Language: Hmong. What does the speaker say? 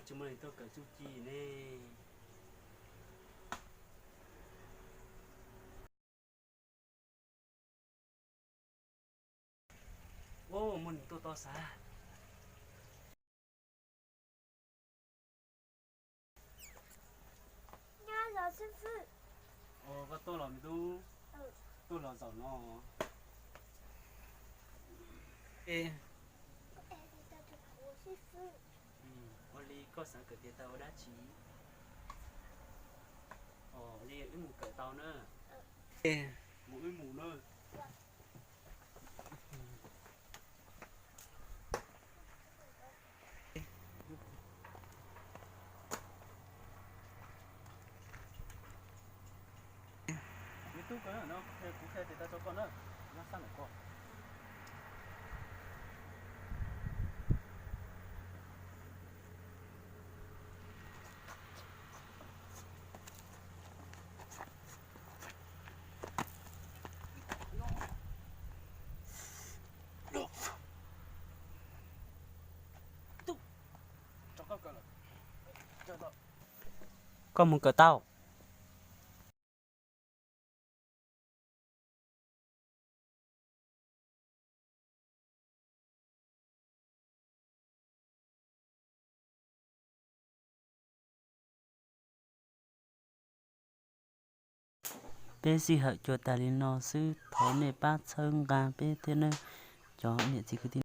Tsis muaj neeg tuaj kawm txuj ci ne. Ua, muaj neeg tuaj tos xav. Koj tuaj los me tub? Tuaj los zaum no. Ua li koj xav kawm tiav taws ua dab tsi? Ua li wb mus kawm tau na. Mus wb mus na. Me tub, kuv qhia tiav taws rau koj na, nyob sab ntawm ko. Koj mus kawm tau. Peb sij hawm cuag tas li no xwb, thov nej pab txhawb nqa peb thiab nawb, cov niam txiv kwv tij.